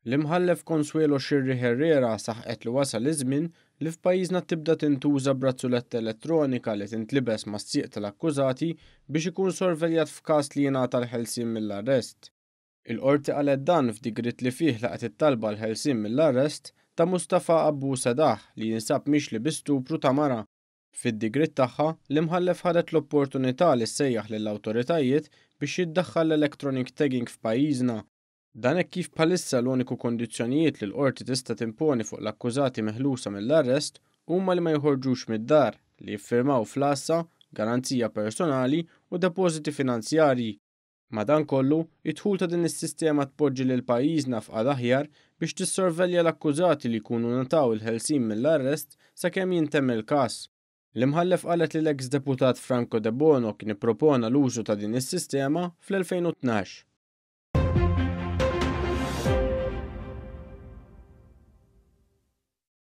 L-Imħallef Consuelo Scerri Herrera saħqet li wasal iż-żmien li f'pajjiżna tibda tintuża brazzuletta elettronika li tintlibes mas-sieq tal-akkużati biex ikun sorveljat f'każ li jingħata l-ħelsien mill-arrest. Il-Qorti qalet dan f'digriet li fih laqgħet it-talba għall-ħelsien mill-arrest ta' Mustafa Abu Sedah li jinsab mixli bi stupru ta' mara. Fid-digriet tagħha, l-Imħallef ħadet l-opportunità li ssejjaħ lill-awtoritajiet biex jiddaħħal l-electronic tagging f'pajjiżna. Dan hekk kif bħalissa l-uniku kundizzjonijiet li l-Qorti tista' timponi fuq l-akkużati meħlusa mill-arrest huma li ma joħorġux mid-dar, li jiffirmaw fl-għassa, garanzija personali u depożiti finanzjarji. Madankollu, id-dħul ta' din is-sistema tpoġġi lil pajjiżna f'qagħda aħjar biex tissorvelja l-akkużati li jkunu ngħataw il-ħelsien mill-arrest sakemm jintemm il-każ. L-Imħallef qalet li l-eks deputat Franco Debono kien ippropona l-użu ta' din is-sistema fl-2012.